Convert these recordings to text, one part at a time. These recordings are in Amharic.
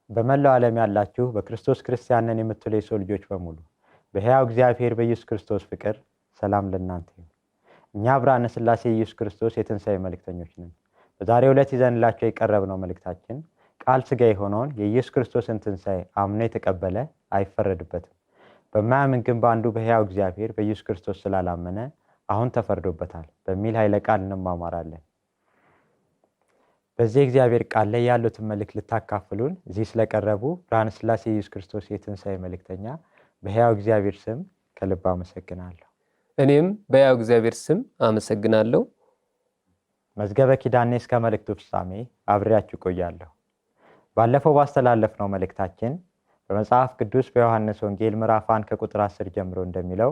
በመላው ዓለም ያላችሁ በክርስቶስ ክርስቲያን ነን የምትሉ የሰው ልጆች በሙሉ በሕያው እግዚአብሔር በኢየሱስ ክርስቶስ ፍቅር ሰላም ለእናንተ ይሁን። እኛ ብርሃነ ሥላሴ ኢየሱስ ክርስቶስ የትንሣኤ መልእክተኞች ነን። በዛሬው ዕለት ይዘንላቸው የቀረብነው መልእክታችን ቃል ሥጋ የሆነውን የኢየሱስ ክርስቶስን ትንሣኤ አምኖ የተቀበለ አይፈረድበትም፣ በማያምን ግን በአንዱ በሕያው እግዚአብሔር በኢየሱስ ክርስቶስ ስላላመነ አሁን ተፈርዶበታል በሚል ኃይለ ቃል እንማማራለን። በዚህ የእግዚአብሔር ቃል ላይ ያሉትን መልእክት ልታካፍሉን እዚህ ስለቀረቡ ብርሃነ ሥላሴ ኢየሱስ ክርስቶስ የትንሣኤ መልእክተኛ በሕያው እግዚአብሔር ስም ከልብ አመሰግናለሁ። እኔም በሕያው እግዚአብሔር ስም አመሰግናለሁ። መዝገበ ኪዳኔ እስከ መልእክቱ ፍጻሜ አብሬያችሁ ቆያለሁ። ባለፈው ባስተላለፍነው መልእክታችን በመጽሐፍ ቅዱስ በዮሐንስ ወንጌል ምዕራፍ 1 ከቁጥር 10 ጀምሮ እንደሚለው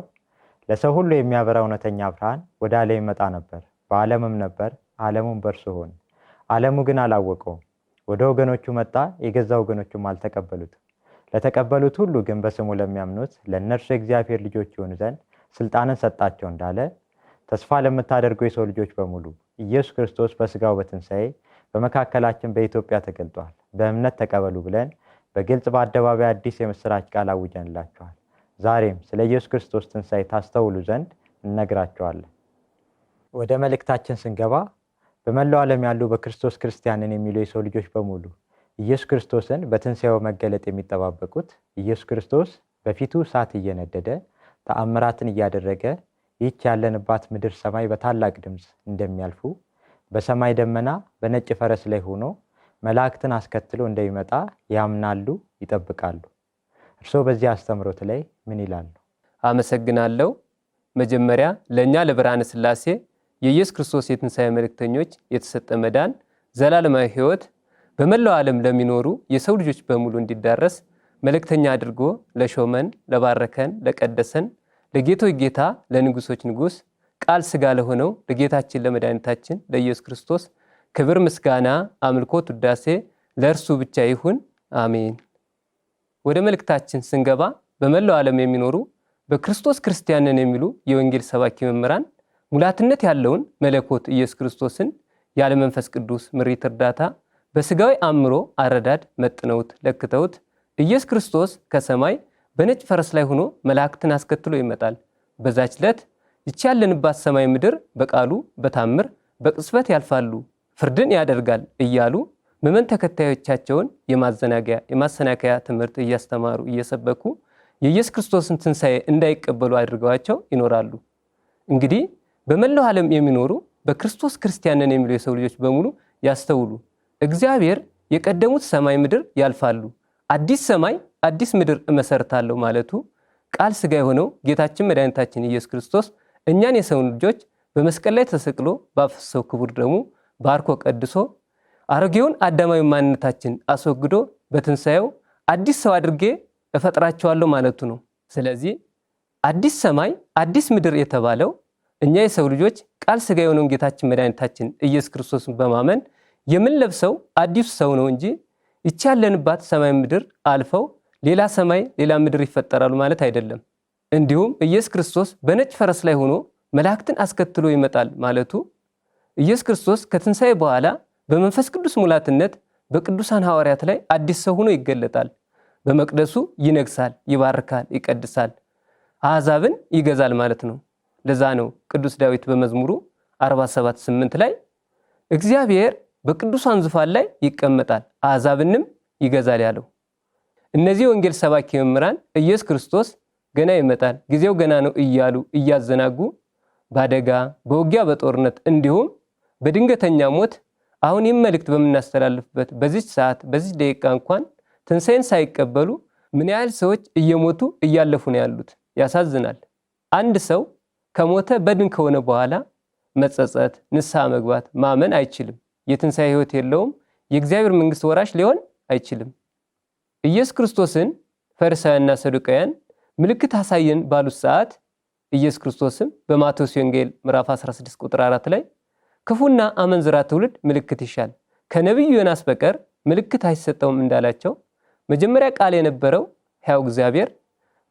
ለሰው ሁሉ የሚያበራ እውነተኛ ብርሃን ወደ ዓለም ይመጣ ነበር፣ በዓለምም ነበር፣ ዓለሙም በእርሱ ሆነ፣ ዓለሙ ግን አላወቀውም። ወደ ወገኖቹ መጣ፣ የገዛ ወገኖቹም አልተቀበሉትም። ለተቀበሉት ሁሉ ግን በስሙ ለሚያምኑት ለእነርሱ የእግዚአብሔር ልጆች ይሆኑ ዘንድ ስልጣንን ሰጣቸው እንዳለ ተስፋ ለምታደርጉ የሰው ልጆች በሙሉ ኢየሱስ ክርስቶስ በስጋው በትንሣኤ በመካከላችን በኢትዮጵያ ተገልጧል፣ በእምነት ተቀበሉ ብለን በግልጽ በአደባባይ አዲስ የምስራች ቃል አውጀንላችኋል። ዛሬም ስለ ኢየሱስ ክርስቶስ ትንሣኤ ታስተውሉ ዘንድ እነግራችኋለን። ወደ መልእክታችን ስንገባ በመላው ዓለም ያሉ በክርስቶስ ክርስቲያንን የሚሉ የሰው ልጆች በሙሉ ኢየሱስ ክርስቶስን በትንሣኤው መገለጥ የሚጠባበቁት ኢየሱስ ክርስቶስ በፊቱ እሳት እየነደደ ተአምራትን እያደረገ ይህች ያለንባት ምድር ሰማይ በታላቅ ድምፅ እንደሚያልፉ በሰማይ ደመና በነጭ ፈረስ ላይ ሆኖ መላእክትን አስከትሎ እንደሚመጣ ያምናሉ፣ ይጠብቃሉ። እርስዎ በዚህ አስተምህሮት ላይ ምን ይላሉ? አመሰግናለሁ። መጀመሪያ ለእኛ ለብርሃነ ሥላሴ የኢየሱስ ክርስቶስ የትንሣኤ መልእክተኞች የተሰጠ መዳን ዘላለማዊ ሕይወት በመላው ዓለም ለሚኖሩ የሰው ልጆች በሙሉ እንዲዳረስ መልእክተኛ አድርጎ ለሾመን፣ ለባረከን፣ ለቀደሰን ለጌቶች ጌታ ለንጉሶች ንጉሥ ቃል ሥጋ ለሆነው ለጌታችን ለመድኃኒታችን ለኢየሱስ ክርስቶስ ክብር፣ ምስጋና፣ አምልኮት፣ ውዳሴ ለእርሱ ብቻ ይሁን፣ አሜን። ወደ መልእክታችን ስንገባ በመላው ዓለም የሚኖሩ በክርስቶስ ክርስቲያንን የሚሉ የወንጌል ሰባኪ መምህራን ሙላትነት ያለውን መለኮት ኢየሱስ ክርስቶስን ያለ መንፈስ ቅዱስ ምሪት እርዳታ በስጋዊ አእምሮ አረዳድ መጥነውት ለክተውት ኢየሱስ ክርስቶስ ከሰማይ በነጭ ፈረስ ላይ ሆኖ መላእክትን አስከትሎ ይመጣል፣ በዛች ዕለት ይቺ ያለንባት ሰማይ ምድር በቃሉ በታምር በቅጽበት ያልፋሉ፣ ፍርድን ያደርጋል እያሉ ምዕመን ተከታዮቻቸውን የማዘናጊያ የማሰናከያ ትምህርት እያስተማሩ እየሰበኩ የኢየሱስ ክርስቶስን ትንሣኤ እንዳይቀበሉ አድርገዋቸው ይኖራሉ። እንግዲህ በመላው ዓለም የሚኖሩ በክርስቶስ ክርስቲያንን የሚሉ የሰው ልጆች በሙሉ ያስተውሉ። እግዚአብሔር የቀደሙት ሰማይ ምድር ያልፋሉ፣ አዲስ ሰማይ አዲስ ምድር እመሰርታለሁ ማለቱ ቃል ሥጋ የሆነው ጌታችን መድኃኒታችን ኢየሱስ ክርስቶስ እኛን የሰውን ልጆች በመስቀል ላይ ተሰቅሎ ባፈሰሰው ክቡር ደሙ ባርኮ ቀድሶ አሮጌውን አዳማዊ ማንነታችን አስወግዶ በትንሣኤው አዲስ ሰው አድርጌ እፈጥራቸዋለሁ ማለቱ ነው። ስለዚህ አዲስ ሰማይ አዲስ ምድር የተባለው እኛ የሰው ልጆች ቃል ሥጋ የሆነውን ጌታችን መድኃኒታችን ኢየሱስ ክርስቶስን በማመን የምንለብሰው አዲሱ ሰው ነው እንጂ ይቺ ያለንባት ሰማይ ምድር አልፈው ሌላ ሰማይ ሌላ ምድር ይፈጠራሉ ማለት አይደለም። እንዲሁም ኢየሱስ ክርስቶስ በነጭ ፈረስ ላይ ሆኖ መላእክትን አስከትሎ ይመጣል ማለቱ ኢየሱስ ክርስቶስ ከትንሣኤ በኋላ በመንፈስ ቅዱስ ሙላትነት በቅዱሳን ሐዋርያት ላይ አዲስ ሰው ሆኖ ይገለጣል። በመቅደሱ ይነግሳል፣ ይባርካል፣ ይቀድሳል፣ አሕዛብን ይገዛል ማለት ነው። ለዛ ነው ቅዱስ ዳዊት በመዝሙሩ 47:8 ላይ እግዚአብሔር በቅዱሳን ዙፋን ላይ ይቀመጣል አሕዛብንም ይገዛል ያለው። እነዚህ ወንጌል ሰባኪ መምህራን ኢየሱስ ክርስቶስ ገና ይመጣል፣ ጊዜው ገና ነው እያሉ እያዘናጉ በአደጋ በውጊያ በጦርነት እንዲሁም በድንገተኛ ሞት አሁን ይህም መልእክት በምናስተላልፍበት በዚች ሰዓት በዚች ደቂቃ እንኳን ትንሣኤን ሳይቀበሉ ምን ያህል ሰዎች እየሞቱ እያለፉ ነው ያሉት። ያሳዝናል። አንድ ሰው ከሞተ በድን ከሆነ በኋላ መጸጸት፣ ንስሐ መግባት፣ ማመን አይችልም። የትንሣኤ ሕይወት የለውም። የእግዚአብሔር መንግሥት ወራሽ ሊሆን አይችልም። ኢየሱስ ክርስቶስን ፈሪሳውያንና ሰዱቃውያን ምልክት አሳየን ባሉት ሰዓት ኢየሱስ ክርስቶስም በማቴዎስ ወንጌል ምዕራፍ 16 ቁጥር 4 ላይ ክፉና አመንዝራ ትውልድ ምልክት ይሻል ከነቢዩ ዮናስ በቀር ምልክት አይሰጠውም እንዳላቸው መጀመሪያ ቃል የነበረው ሕያው እግዚአብሔር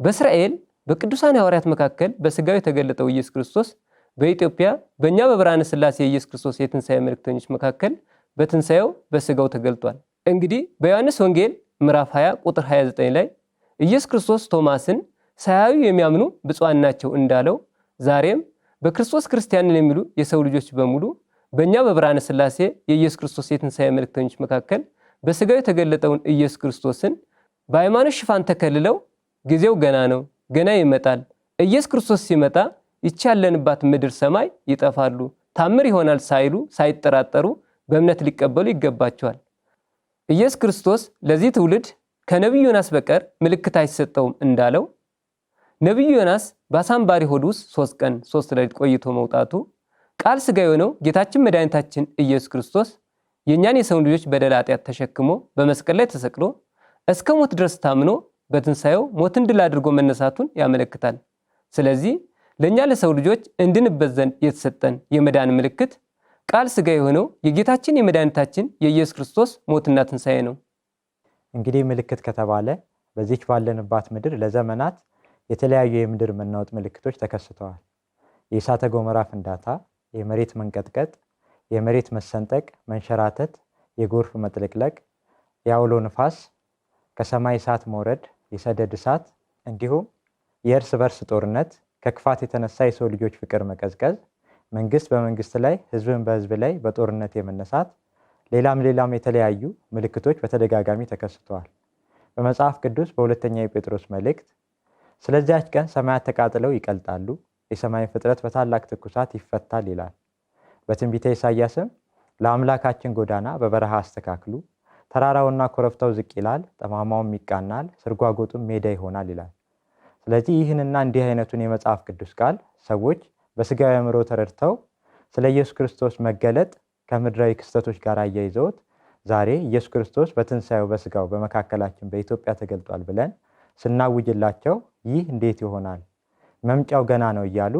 በእስራኤል በቅዱሳን ሐዋርያት መካከል በስጋው የተገለጠው ኢየሱስ ክርስቶስ በኢትዮጵያ በእኛ በብርሃነ ሥላሴ የኢየሱስ ክርስቶስ የትንሣኤ መልእክተኞች መካከል በትንሣኤው በስጋው ተገልጧል። እንግዲህ በዮሐንስ ወንጌል ምዕራፍ 20 ቁጥር 29 ላይ ኢየሱስ ክርስቶስ ቶማስን ሳያዩ የሚያምኑ ብፁዓን ናቸው እንዳለው ዛሬም በክርስቶስ ክርስቲያንን የሚሉ የሰው ልጆች በሙሉ በእኛ በብርሃነ ሥላሴ የኢየሱስ ክርስቶስ የትንሣኤ መልእክተኞች መካከል በሥጋው የተገለጠውን ኢየሱስ ክርስቶስን በሃይማኖት ሽፋን ተከልለው ጊዜው ገና ነው፣ ገና ይመጣል፣ ኢየሱስ ክርስቶስ ሲመጣ ይቺ ያለንባት ምድር ሰማይ ይጠፋሉ፣ ታምር ይሆናል ሳይሉ ሳይጠራጠሩ በእምነት ሊቀበሉ ይገባቸዋል። ኢየሱስ ክርስቶስ ለዚህ ትውልድ ከነቢዩ ዮናስ በቀር ምልክት አይሰጠውም እንዳለው ነቢዩ ዮናስ በአሳንባሪ ሆድ ውስጥ 3 ቀን 3 ሌሊት ቆይቶ መውጣቱ ቃል ሥጋ የሆነው ጌታችን መድኃኒታችን ኢየሱስ ክርስቶስ የእኛን የሰውን ልጆች በደል ኃጢአት ተሸክሞ በመስቀል ላይ ተሰቅሎ እስከ ሞት ድረስ ታምኖ በትንሣኤው ሞትን ድል አድርጎ መነሳቱን ያመለክታል። ስለዚህ ለእኛ ለሰው ልጆች እንድንበት ዘንድ የተሰጠን የመዳን ምልክት ቃል ሥጋ የሆነው የጌታችን የመድኃኒታችን የኢየሱስ ክርስቶስ ሞትና ትንሣኤ ነው። እንግዲህ ምልክት ከተባለ በዚች ባለንባት ምድር ለዘመናት የተለያዩ የምድር መናወጥ ምልክቶች ተከስተዋል። የእሳተ ገሞራ ፍንዳታ፣ የመሬት መንቀጥቀጥ፣ የመሬት መሰንጠቅ፣ መንሸራተት፣ የጎርፍ መጥለቅለቅ፣ የአውሎ ንፋስ፣ ከሰማይ እሳት መውረድ፣ የሰደድ እሳት እንዲሁም የእርስ በርስ ጦርነት፣ ከክፋት የተነሳ የሰው ልጆች ፍቅር መቀዝቀዝ፣ መንግስት በመንግስት ላይ ህዝብን በህዝብ ላይ በጦርነት የመነሳት፣ ሌላም ሌላም የተለያዩ ምልክቶች በተደጋጋሚ ተከስተዋል። በመጽሐፍ ቅዱስ በሁለተኛ የጴጥሮስ መልእክት ስለዚያች ቀን ሰማያት ተቃጥለው ይቀልጣሉ፣ የሰማይን ፍጥረት በታላቅ ትኩሳት ይፈታል ይላል። በትንቢተ ኢሳይያስም ለአምላካችን ጎዳና በበረሃ አስተካክሉ፣ ተራራውና ኮረብታው ዝቅ ይላል፣ ጠማማውም ይቃናል፣ ስርጓጎጡም ሜዳ ይሆናል ይላል። ስለዚህ ይህንና እንዲህ አይነቱን የመጽሐፍ ቅዱስ ቃል ሰዎች በስጋዊ አእምሮ ተረድተው ስለ ኢየሱስ ክርስቶስ መገለጥ ከምድራዊ ክስተቶች ጋር አያይዘውት ዛሬ ኢየሱስ ክርስቶስ በትንሣኤው በስጋው በመካከላችን በኢትዮጵያ ተገልጧል ብለን ስናውጅላቸው ይህ እንዴት ይሆናል? መምጫው ገና ነው እያሉ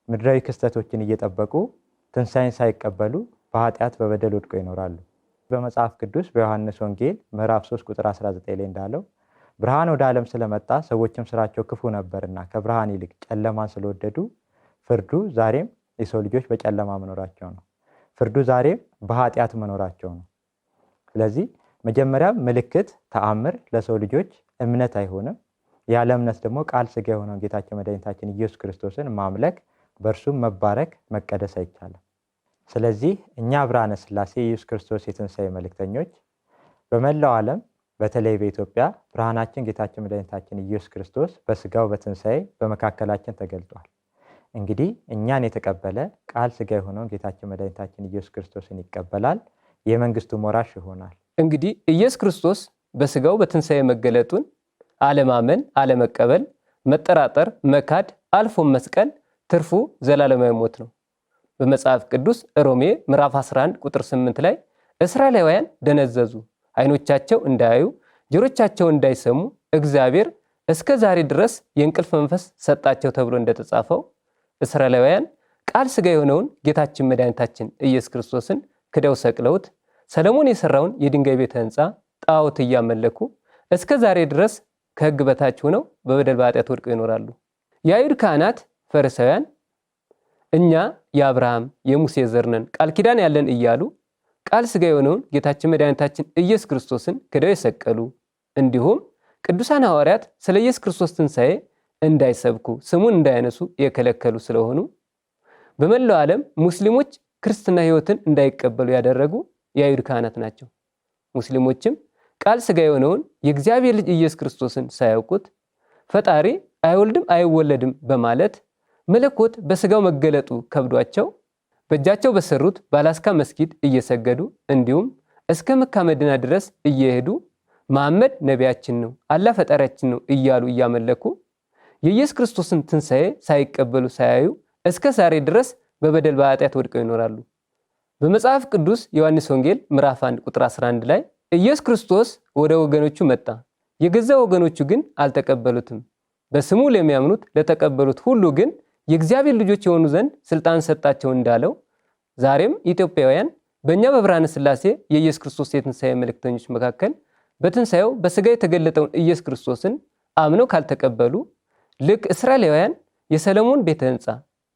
ምድራዊ ክስተቶችን እየጠበቁ ትንሣኤን ሳይቀበሉ በኃጢአት በበደል ወድቀው ይኖራሉ። በመጽሐፍ ቅዱስ በዮሐንስ ወንጌል ምዕራፍ 3 ቁጥር 19 ላይ እንዳለው ብርሃን ወደ ዓለም ስለመጣ ሰዎችም ስራቸው ክፉ ነበርና ከብርሃን ይልቅ ጨለማን ስለወደዱ ፍርዱ ዛሬም የሰው ልጆች በጨለማ መኖራቸው ነው። ፍርዱ ዛሬም በኃጢአት መኖራቸው ነው። ስለዚህ መጀመሪያ ምልክት ተአምር ለሰው ልጆች እምነት አይሆንም። ያለ እምነት ደግሞ ቃል ሥጋ የሆነውን ጌታችን መድኃኒታችን ኢየሱስ ክርስቶስን ማምለክ በእርሱም መባረክ መቀደስ አይቻልም። ስለዚህ እኛ ብርሃነ ሥላሴ የኢየሱስ ክርስቶስ የትንሣኤ መልእክተኞች በመላው ዓለም በተለይ በኢትዮጵያ ብርሃናችን ጌታችን መድኃኒታችን ኢየሱስ ክርስቶስ በስጋው በትንሣኤ በመካከላችን ተገልጧል። እንግዲህ እኛን የተቀበለ ቃል ሥጋ የሆነውን ጌታችን መድኃኒታችን ኢየሱስ ክርስቶስን ይቀበላል፣ የመንግስቱ ወራሽ ይሆናል። እንግዲህ ኢየሱስ ክርስቶስ በስጋው በትንሣኤ መገለጡን አለማመን፣ አለመቀበል፣ መጠራጠር፣ መካድ፣ አልፎም መስቀል ትርፉ ዘላለማዊ ሞት ነው። በመጽሐፍ ቅዱስ ሮሜ ምዕራፍ 11 ቁጥር 8 ላይ እስራኤላውያን ደነዘዙ፣ አይኖቻቸው እንዳያዩ ጆሮቻቸው እንዳይሰሙ እግዚአብሔር እስከ ዛሬ ድረስ የእንቅልፍ መንፈስ ሰጣቸው ተብሎ እንደተጻፈው እስራኤላውያን ቃል ሥጋ የሆነውን ጌታችን መድኃኒታችን ኢየሱስ ክርስቶስን ክደው ሰቅለውት ሰለሞን የሰራውን የድንጋይ ቤተ ሕንፃ ጣዖት እያመለኩ እስከ ዛሬ ድረስ ከሕግ በታች ሆነው በበደል በኃጢአት ወድቀው ይኖራሉ። የአይሁድ ካህናት ፈሪሳውያን እኛ የአብርሃም የሙሴ ዘር ነን ቃል ኪዳን ያለን እያሉ ቃል ሥጋ የሆነውን ጌታችን መድኃኒታችን ኢየሱስ ክርስቶስን ክደው የሰቀሉ እንዲሁም ቅዱሳን ሐዋርያት ስለ ኢየሱስ ክርስቶስ ትንሣኤ እንዳይሰብኩ ስሙን እንዳያነሱ የከለከሉ ስለሆኑ በመላው ዓለም ሙስሊሞች ክርስትና ሕይወትን እንዳይቀበሉ ያደረጉ የአይሁድ ካህናት ናቸው። ሙስሊሞችም ቃል ሥጋ የሆነውን የእግዚአብሔር ልጅ ኢየሱስ ክርስቶስን ሳያውቁት ፈጣሪ አይወልድም አይወለድም በማለት መለኮት በስጋው መገለጡ ከብዷቸው በእጃቸው በሰሩት ባላስካ መስጊድ እየሰገዱ እንዲሁም እስከ መካ መዲና ድረስ እየሄዱ መሐመድ ነቢያችን ነው፣ አላህ ፈጣሪያችን ነው እያሉ እያመለኩ የኢየሱስ ክርስቶስን ትንሣኤ ሳይቀበሉ ሳያዩ እስከ ዛሬ ድረስ በበደል በኃጢአት ወድቀው ይኖራሉ። በመጽሐፍ ቅዱስ ዮሐንስ ወንጌል ምዕራፍ 1 ቁጥር 11 ላይ ኢየሱስ ክርስቶስ ወደ ወገኖቹ መጣ፣ የገዛ ወገኖቹ ግን አልተቀበሉትም። በስሙ ለሚያምኑት ለተቀበሉት ሁሉ ግን የእግዚአብሔር ልጆች የሆኑ ዘንድ ስልጣን ሰጣቸው እንዳለው ዛሬም ኢትዮጵያውያን በእኛ በብርሃነ ሥላሴ የኢየሱስ ክርስቶስ የትንሣኤ መልእክተኞች መካከል በትንሣኤው በሥጋ የተገለጠውን ኢየሱስ ክርስቶስን አምነው ካልተቀበሉ ልክ እስራኤላውያን የሰለሞን ቤተ ሕንፃ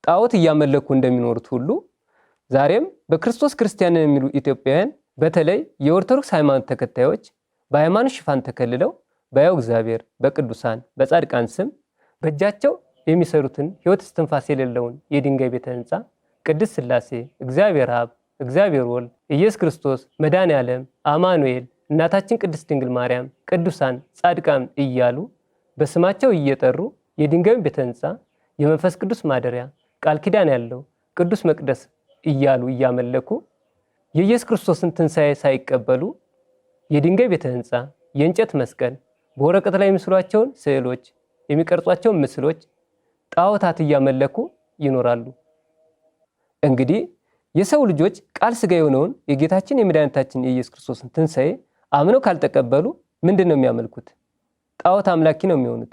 ጣዖት እያመለኩ እንደሚኖሩት ሁሉ ዛሬም በክርስቶስ ክርስቲያን የሚሉ ኢትዮጵያውያን በተለይ የኦርቶዶክስ ሃይማኖት ተከታዮች በሃይማኖት ሽፋን ተከልለው በሕያው እግዚአብሔር በቅዱሳን በጻድቃን ስም በእጃቸው የሚሰሩትን ሕይወት እስትንፋስ የሌለውን የድንጋይ ቤተ ሕንፃ ቅድስት ሥላሴ፣ እግዚአብሔር አብ፣ እግዚአብሔር ወልድ፣ ኢየሱስ ክርስቶስ፣ መድኃኔ ዓለም፣ አማኑኤል፣ እናታችን ቅድስት ድንግል ማርያም፣ ቅዱሳን ጻድቃን እያሉ በስማቸው እየጠሩ የድንጋዩን ቤተ ሕንፃ የመንፈስ ቅዱስ ማደሪያ ቃል ኪዳን ያለው ቅዱስ መቅደስ እያሉ እያመለኩ የኢየሱስ ክርስቶስን ትንሣኤ ሳይቀበሉ የድንጋይ ቤተ ሕንፃ፣ የእንጨት መስቀል፣ በወረቀት ላይ የሚስሏቸውን ስዕሎች፣ የሚቀርጿቸውን ምስሎች፣ ጣዖታት እያመለኩ ይኖራሉ። እንግዲህ የሰው ልጆች ቃል ሥጋ የሆነውን የጌታችን የመድኃኒታችን የኢየሱስ ክርስቶስን ትንሣኤ አምነው ካልተቀበሉ ምንድን ነው የሚያመልኩት? ጣዖት አምላኪ ነው የሚሆኑት።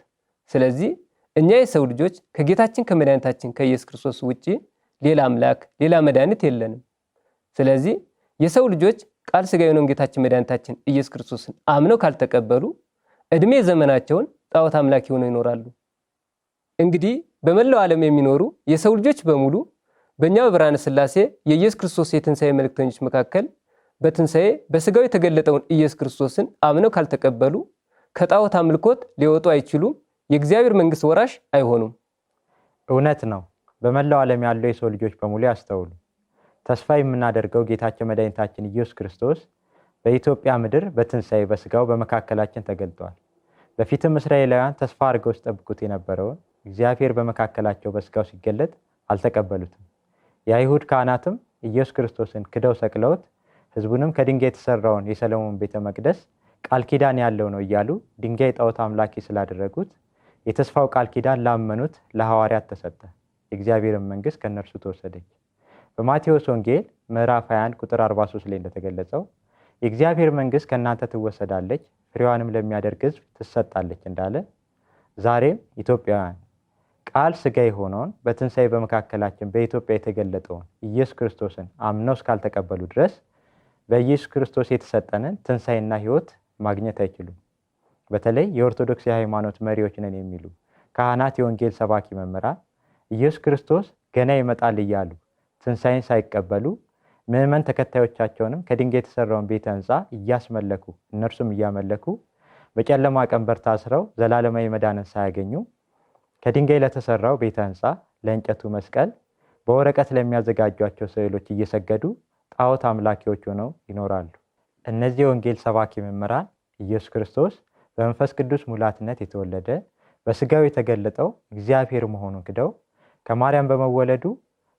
ስለዚህ እኛ የሰው ልጆች ከጌታችን ከመድኃኒታችን ከኢየሱስ ክርስቶስ ውጪ ሌላ አምላክ ሌላ መድኃኒት የለንም። ስለዚህ የሰው ልጆች ቃል ሥጋ የሆነውን ጌታችን መድኃኒታችን ኢየሱስ ክርስቶስን አምነው ካልተቀበሉ ዕድሜ ዘመናቸውን ጣዖት አምላኪ ሆነው ይኖራሉ። እንግዲህ በመላው ዓለም የሚኖሩ የሰው ልጆች በሙሉ በእኛ በብርሃነ ሥላሴ የኢየሱስ ክርስቶስ የትንሣኤ መልእክተኞች መካከል በትንሣኤ በሥጋው የተገለጠውን ኢየሱስ ክርስቶስን አምነው ካልተቀበሉ ከጣዖት አምልኮት ሊወጡ አይችሉም፣ የእግዚአብሔር መንግሥት ወራሽ አይሆኑም። እውነት ነው። በመላው ዓለም ያሉ የሰው ልጆች በሙሉ ያስተውሉ። ተስፋ የምናደርገው ጌታችን መድኃኒታችን ኢየሱስ ክርስቶስ በኢትዮጵያ ምድር በትንሣኤ በሥጋው በመካከላችን ተገልጧል። በፊትም እስራኤላውያን ተስፋ አድርገው ሲጠብቁት የነበረውን እግዚአብሔር በመካከላቸው በሥጋው ሲገለጥ አልተቀበሉትም። የአይሁድ ካህናትም ኢየሱስ ክርስቶስን ክደው ሰቅለውት ሕዝቡንም ከድንጋይ የተሰራውን የሰለሞን ቤተ መቅደስ ቃል ኪዳን ያለው ነው እያሉ ድንጋይ ጣዖት አምላኪ ስላደረጉት የተስፋው ቃል ኪዳን ላመኑት ለሐዋርያት ተሰጠ። የእግዚአብሔርን መንግሥት ከእነርሱ ተወሰደች። በማቴዎስ ወንጌል ምዕራፍ 21 ቁጥር 43 ላይ እንደተገለጸው የእግዚአብሔር መንግሥት ከእናንተ ትወሰዳለች፣ ፍሬዋንም ለሚያደርግ ሕዝብ ትሰጣለች እንዳለ ዛሬም ኢትዮጵያውያን ቃል ሥጋ የሆነውን በትንሣኤ በመካከላችን በኢትዮጵያ የተገለጠውን ኢየሱስ ክርስቶስን አምነው እስካልተቀበሉ ድረስ በኢየሱስ ክርስቶስ የተሰጠንን ትንሣኤና ሕይወት ማግኘት አይችሉም። በተለይ የኦርቶዶክስ የሃይማኖት መሪዎች ነን የሚሉ ካህናት፣ የወንጌል ሰባኪ መምህራን ኢየሱስ ክርስቶስ ገና ይመጣል እያሉ ትንሣኤን ሳይቀበሉ ምዕመን ተከታዮቻቸውንም ከድንጋይ የተሰራውን ቤተ ሕንፃ እያስመለኩ እነርሱም እያመለኩ በጨለማ ቀንበር ታስረው ዘላለማዊ መዳንን ሳያገኙ ከድንጋይ ለተሰራው ቤተ ሕንፃ፣ ለእንጨቱ መስቀል፣ በወረቀት ለሚያዘጋጇቸው ስዕሎች እየሰገዱ ጣዖት አምላኪዎች ሆነው ይኖራሉ። እነዚህ የወንጌል ሰባኪ መምህራን ኢየሱስ ክርስቶስ በመንፈስ ቅዱስ ሙላትነት የተወለደ በሥጋው የተገለጠው እግዚአብሔር መሆኑን ክደው ከማርያም በመወለዱ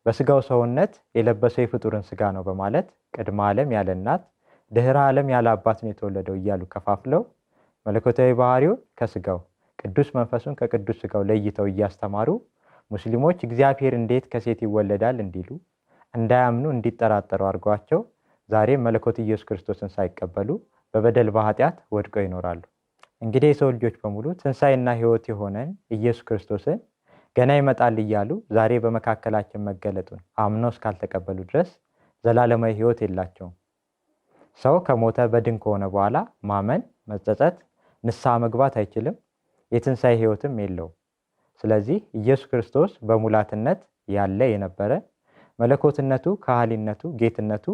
በሥጋው ሰውነት የለበሰው የፍጡርን ሥጋ ነው በማለት ቅድመ ዓለም ያለ እናት ድኅረ ዓለም ያለ አባት ነው የተወለደው እያሉ ከፋፍለው መለኮታዊ ባህሪውን ከሥጋው ቅዱስ መንፈሱን ከቅዱስ ሥጋው ለይተው እያስተማሩ ሙስሊሞች እግዚአብሔር እንዴት ከሴት ይወለዳል እንዲሉ እንዳያምኑ እንዲጠራጠሩ አድርጓቸው ዛሬም መለኮት ኢየሱስ ክርስቶስን ሳይቀበሉ በበደል በኃጢአት ወድቀው ይኖራሉ። እንግዲህ የሰው ልጆች በሙሉ ትንሣኤና ሕይወት የሆነን ኢየሱስ ክርስቶስን ገና ይመጣል እያሉ ዛሬ በመካከላችን መገለጡን አምነው እስካልተቀበሉ ድረስ ዘላለማዊ ሕይወት የላቸውም። ሰው ከሞተ በድን ከሆነ በኋላ ማመን፣ መጸጸት፣ ንስሐ መግባት አይችልም። የትንሣኤ ሕይወትም የለውም። ስለዚህ ኢየሱስ ክርስቶስ በሙላትነት ያለ የነበረ መለኮትነቱ፣ ከሃሊነቱ፣ ጌትነቱ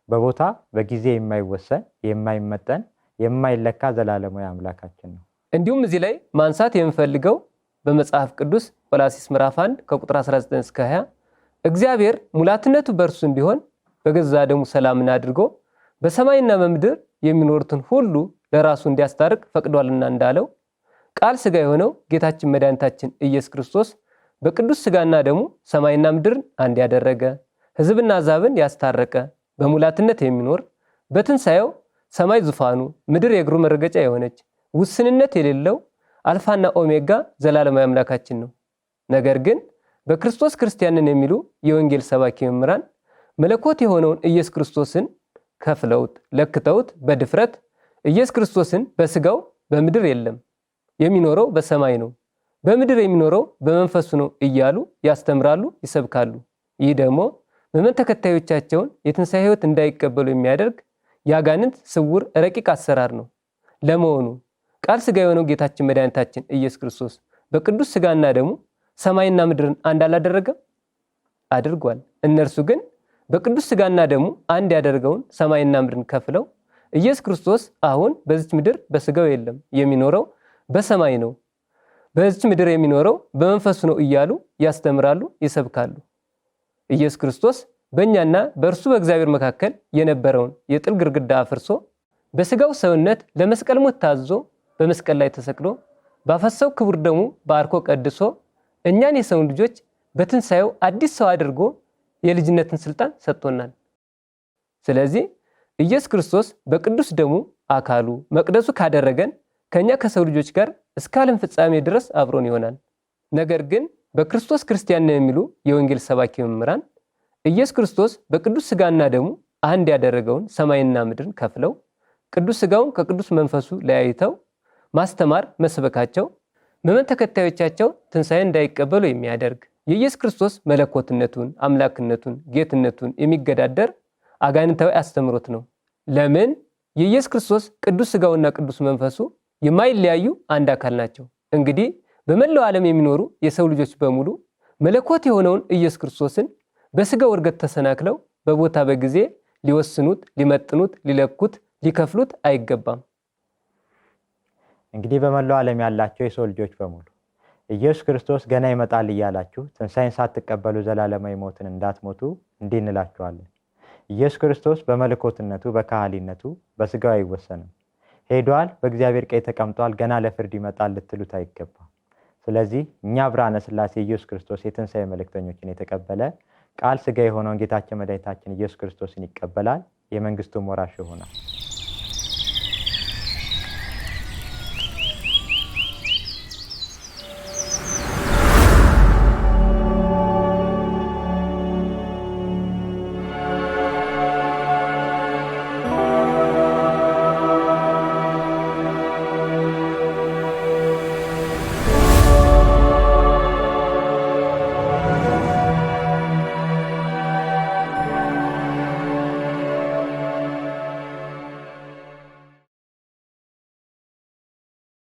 በቦታ በጊዜ የማይወሰን የማይመጠን የማይለካ ዘላለማዊ አምላካችን ነው። እንዲሁም እዚህ ላይ ማንሳት የምፈልገው በመጽሐፍ ቅዱስ ቆላሲስ ምዕራፍ 1 ከቁጥር 19 እስከ 20 እግዚአብሔር ሙላትነቱ በእርሱ እንዲሆን በገዛ ደሙ ሰላምን አድርጎ በሰማይና በምድር የሚኖሩትን ሁሉ ለራሱ እንዲያስታርቅ ፈቅዷልና እንዳለው ቃል ሥጋ የሆነው ጌታችን መድኃኒታችን ኢየሱስ ክርስቶስ በቅዱስ ሥጋና ደሙ ሰማይና ምድርን አንድ ያደረገ ሕዝብና አሕዛብን ያስታረቀ በሙላትነት የሚኖር በትንሣኤው ሰማይ ዙፋኑ ምድር የእግሩ መረገጫ የሆነች ውስንነት የሌለው አልፋና ኦሜጋ ዘላለማዊ አምላካችን ነው። ነገር ግን በክርስቶስ ክርስቲያንን የሚሉ የወንጌል ሰባኪ መምህራን መለኮት የሆነውን ኢየሱስ ክርስቶስን ከፍለውት ለክተውት በድፍረት ኢየሱስ ክርስቶስን በስጋው በምድር የለም የሚኖረው በሰማይ ነው፣ በምድር የሚኖረው በመንፈሱ ነው እያሉ ያስተምራሉ፣ ይሰብካሉ። ይህ ደግሞ ምዕመን ተከታዮቻቸውን የትንሣኤ ሕይወት እንዳይቀበሉ የሚያደርግ የአጋንንት ስውር ረቂቅ አሰራር ነው። ለመሆኑ ቃል ሥጋ የሆነው ጌታችን መድኃኒታችን ኢየሱስ ክርስቶስ በቅዱስ ሥጋና ደሙ ሰማይና ምድርን አንድ አላደረገም? አድርጓል። እነርሱ ግን በቅዱስ ሥጋና ደሙ አንድ ያደረገውን ሰማይና ምድርን ከፍለው ኢየሱስ ክርስቶስ አሁን በዚች ምድር በስጋው የለም፣ የሚኖረው በሰማይ ነው፣ በዚች ምድር የሚኖረው በመንፈሱ ነው እያሉ ያስተምራሉ፣ ይሰብካሉ። ኢየሱስ ክርስቶስ በእኛና በእርሱ በእግዚአብሔር መካከል የነበረውን የጥል ግድግዳ አፍርሶ በስጋው ሰውነት ለመስቀል ሞት ታዞ በመስቀል ላይ ተሰቅሎ ባፈሰው ክቡር ደሙ ባርኮ ቀድሶ እኛን የሰውን ልጆች በትንሣኤው አዲስ ሰው አድርጎ የልጅነትን ስልጣን ሰጥቶናል። ስለዚህ ኢየሱስ ክርስቶስ በቅዱስ ደሙ አካሉ መቅደሱ ካደረገን ከኛ ከሰው ልጆች ጋር እስከ ዓለም ፍጻሜ ድረስ አብሮን ይሆናል። ነገር ግን በክርስቶስ ክርስቲያን ነው የሚሉ የወንጌል ሰባኪ መምህራን ኢየሱስ ክርስቶስ በቅዱስ ስጋና ደሙ አንድ ያደረገውን ሰማይና ምድርን ከፍለው ቅዱስ ስጋውን ከቅዱስ መንፈሱ ለያይተው ማስተማር መስበካቸው ምዕመን ተከታዮቻቸው ትንሣኤ እንዳይቀበሉ የሚያደርግ የኢየሱስ ክርስቶስ መለኮትነቱን፣ አምላክነቱን፣ ጌትነቱን የሚገዳደር አጋንንታዊ አስተምሮት ነው። ለምን? የኢየሱስ ክርስቶስ ቅዱስ ስጋውና ቅዱስ መንፈሱ የማይለያዩ አንድ አካል ናቸው። እንግዲህ በመላው ዓለም የሚኖሩ የሰው ልጆች በሙሉ መለኮት የሆነውን ኢየሱስ ክርስቶስን በስጋው እርገት ተሰናክለው በቦታ በጊዜ ሊወስኑት፣ ሊመጥኑት፣ ሊለኩት፣ ሊከፍሉት አይገባም። እንግዲህ በመላው ዓለም ያላቸው የሰው ልጆች በሙሉ ኢየሱስ ክርስቶስ ገና ይመጣል እያላችሁ ትንሣኤን ሳትቀበሉ ዘላለማዊ ሞትን እንዳትሞቱ እንዲህ እንላችኋለን። ኢየሱስ ክርስቶስ በመለኮትነቱ በካህሊነቱ በስጋው አይወሰንም። ሄዷል፣ በእግዚአብሔር ቀኝ ተቀምጧል፣ ገና ለፍርድ ይመጣል ልትሉት አይገባም። ስለዚህ እኛ ብርሃነ ሥላሴ ኢየሱስ ክርስቶስ የትንሣኤ መልእክተኞችን የተቀበለ ቃል ስጋ የሆነውን ጌታችን መድኃኒታችን ኢየሱስ ክርስቶስን ይቀበላል፣ የመንግስቱም ወራሽ ይሆናል።